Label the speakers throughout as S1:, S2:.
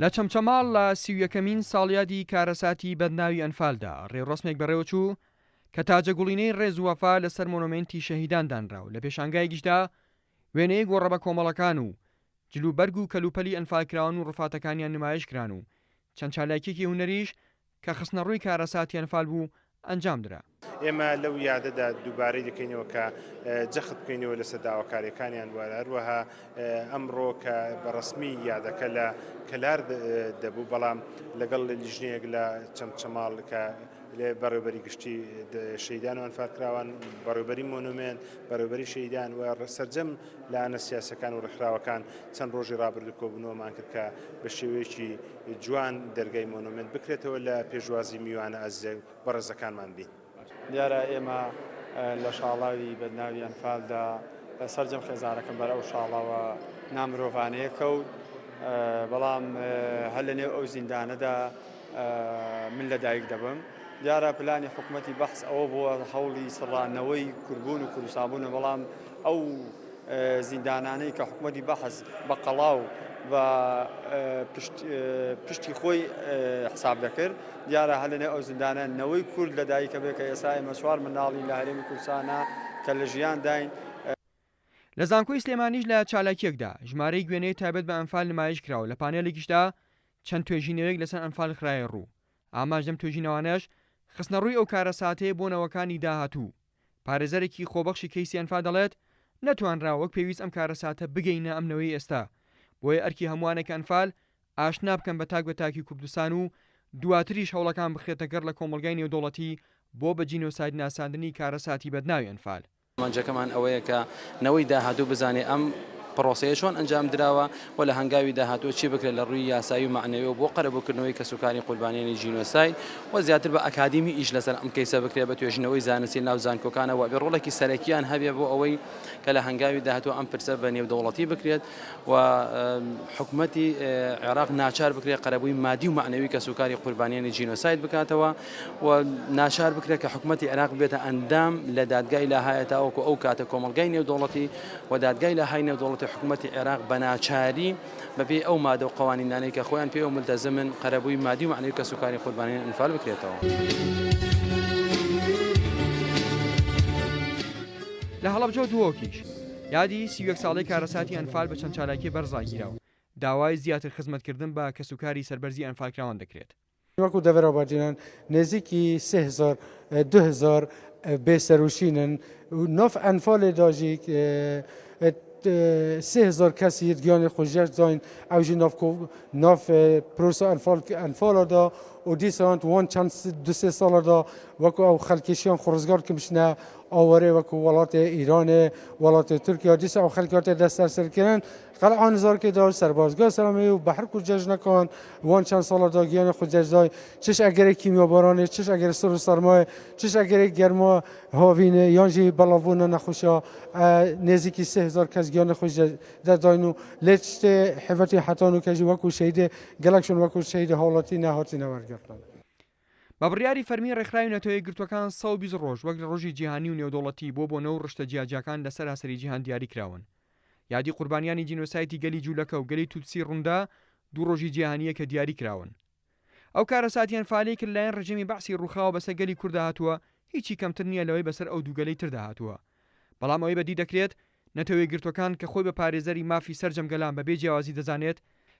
S1: لە چەمچەماڵ لە 31ەمین ساڵیادی کارەساتی بەدناوی ئەنفالدا ڕێوڕەسمێک بەڕێوەچوو کە تاجەگوڵینەی ڕێز و وەفا لەسەر مۆنۆمێنتی شەهیدان دانرا و لە پێشانگایەکیشدا وێنەی گۆڕە بەکۆمەڵەکان و جلوبەرگ و کەلوپەلی ئەنفالکراوان و ڕوفاتەکانیان نمایشکران و چەند چالاکیەکی هونەریش کە خستنەڕووی کارەساتی ئەنفال بوو ئەنجامدرا.
S2: ئێمە لەو یادەدا دووبارەی دەکەینەوە کە جەخت بکەینەوە لەسەر داواکاریەکانیان و هەروەها ئەمڕۆ کە بە ڕەسمی یادەکە لە کەلار دەبوو بەڵام لەگەڵ لیژنەیەک لە چەمچەماڵ کە بەڕێوبەری گشتی شەیدان و ئەنفالکراوان، بەڕێوبەری مۆنومێنت، بەڕێوبەری شەیدان و سەرجەم لایەنە سیاسەکان و ڕێکخراوەکان چەند ڕۆژی ڕابردوو کۆبوونەوەمان کرد کە بە شێوەیەکی جوان دەرگای مۆنۆمێنت بکرێتەوە لە پێشوازی میوانە ئازیزە بەڕێزەکانمان بین.
S3: دیارە ئێمە لە شاڵاوی بەدناوی ئەنفالدا سەرجەم خێزانەکەم بەر ئەو شاڵاوە نامرۆڤانەیە کەوت، بەڵام هەر لەنێو ئەو زیندانەدا من لەدایک دەبم. دیارە پلانی حکومەتی بەعس ئەوە بووە هەوڵی سڕانەوەی کوردبوون و کوردستانبوونە، بەڵام ئەو زیندانانەی کە حکومەتی بەعس بە قەڵا و بە پشتی خۆی حساب دەکرد، دیارە هەر لەنێو ئەو زیندانە نەوەی کورد لەدایکە بێ کە ئێستا ئێمە چوار منداڵین لە هەرێمی کوردستانە کە لە ژیانداین.
S1: لە زانکۆی سلێمانیش لە چالاکییەکدا ژمارەیەک وێنەی تایبەت بە ئەنفال نمایش کرا و لە پانێلێکیشدا چەند توێژینەوەیەک لەسەر ئەنفال خرایە ڕوو، ئامانج لەم توێژینەوانەش خستنەڕووی ئەو کارەساتەیە بۆ نەوەکانی داهاتوو. پارێزەرێکی خۆبەخشی کەیسی ئەنفال دەڵێت، نەتوانرا وەک پێویست ئەم کارەساتە بگەینە ئەم نەوەی ئێستا، بۆیە ئەرکی هەمووانە کە ئەنفال ئاشنا بکەن بە تاک بە تاکی کوردستان و دواتریش هەوڵەکان بخرێتە گەڕ لە کۆمەڵگای نێودەوڵەتی بۆ بە جینۆساید ناساندنی کارەساتی بەدناوی ئەنفال.
S4: ئامانجەکەمان ئەوەیە کە نەوەی داهاتوو بزانێ ئەم پڕۆسەیە چۆن ئەنجام دراوە و لە هەنگاوی داهاتوو چی بکرێت لە ڕووی یاسایی و مەعنەویەوە بۆ قەرەبووکردنەوەی کەسوکاری قوربانیانی جینۆساید و زیاتر بە ئەکادیمی ئیش لەسەر ئەم کەیسە بکرێت بە توێژینەوەی زانستی لەناو زانکۆکانەوە ئەبێ ڕۆڵێکی سەرەکیان هەبێ بۆ ئەوەی کە لە هەنگاوی داهاتوو ئەم پرسە بە نێودەوڵەتی بکرێت و حکومەتی عێراق ناچار بکرێت قەرەبووی مادی و مەعنەوی کەسوکاری قوربانیانی جینۆساید بکاتەوە و ناچار بکرێت کە حکومەتی عێراق ببێتە ئەندام لە دادگای لاهایە تاوەکو ئەو کاتە کۆمەڵگای نێودەوڵەتی و دادگای لاهای نێودەوڵەتی حکومەتی عێراق بە ناچاری بەپێی ئەو مادە و قەوانینانەی کە خۆیان پێوە ملتەزمن قەرەبووی مادی و مەعنەوی کەسوکاری قوربانیانی ئەنفال بکرێتەوە.
S1: لە هەڵەبجە و دهۆکیش یادی 31 ساڵەی کارەساتی ئەنفال بە چەند چالاکییە بەرز ڕاگیرا و داوای زیاتر خزمەتکردن بە کەسوکاری سەربەرزی ئەنفالکراوان دەکرێت.
S5: وەکو دەڤەرا بادینان نێزیکی 3000 2000 بێسەروشینن و ناف ئەنفالێ داژی 3000 کەسی گیانی خۆ ژ دەست داین ئەو ژی ناف ناف پرۆسە ئەنفال ئەنفالا دا و دیسان وان چەند دو سێ ساڵە دا وەکو ئەو خەلکیشیان خۆ ڕزگار کن بچنە ئاوارێ وەکو وڵاتێ ئیرانێ وڵاتێ تورکیا دیسا ئەو خەلکی هاتێ دەستەسەر کردن قەلعان زارکێ دا سەربازگا سەلامی و بەحر کو جەژنەکان وان چەند ساڵە دا گیانی خو دەست دای چش ئەگەرێ کیمیابارانێ چش ئەگەر سڕ و سەرمایە چش ئەگەرێ گەرما هاوینێ یان ژی بەڵاوبوونە نەخۆشیا نێزیکی 3000 کەس گیانی خو دەست داین و لێ شتێ حڤەتی حەتان و کەژی وەکو شەیدێ گەلەک شون وەکو شەیدێ هاوڵاتی نەهاتینە وەرگرتن.
S1: بە بڕیاری فەرمی ڕێکخراوی نەتەوە یەکگرتووەکان 120 ڕۆژ وەک ڕۆژی جیهانی و نێودەوڵەتی بۆ بۆنە و ڕشتە جیاجیاکان لە سەراسەری جیهان دیاری کراون. یادی قوربانیانی جینۆسایدی گەلی جولەکە و گەلی توتسی ڕوندا دوو ڕۆژی جیهانییە کە دیاری کراون. ئەو کارەساتی ئەنفالەی کە لەلایەن ڕژێمی بەعسی ڕووخاوە بەسەر گەلی کورددا هاتووە هیچی کەمتر نییە لەوەی بەسەر ئەو دوو گەلەی تردا هاتووە. بەڵام ئەوەی بەدی دەکرێت نەتەوە یەکگرتووەکان کە خۆی بە پارێزەری مافی سەرجەم گەلان بەبێ جیاوازی دەزانێت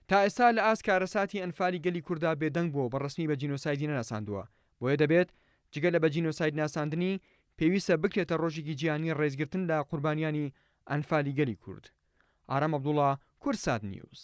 S1: تا ئێستا لە ئاست کارەساتی ئەنفالی گەلی کورددا بێدەنگ بووە و بە ڕەسمی بە جینۆسایدی نەناساندووە بۆیە دەبێت جگە لە بە جینۆساید ناساندنی پێویستە بکرێتە ڕۆژێکی جیهانی ڕێزگرتن لە قوربانیانی ئەنفالی گەلی کورد. ئارام عەبدوڵا، کوردسات نیوز.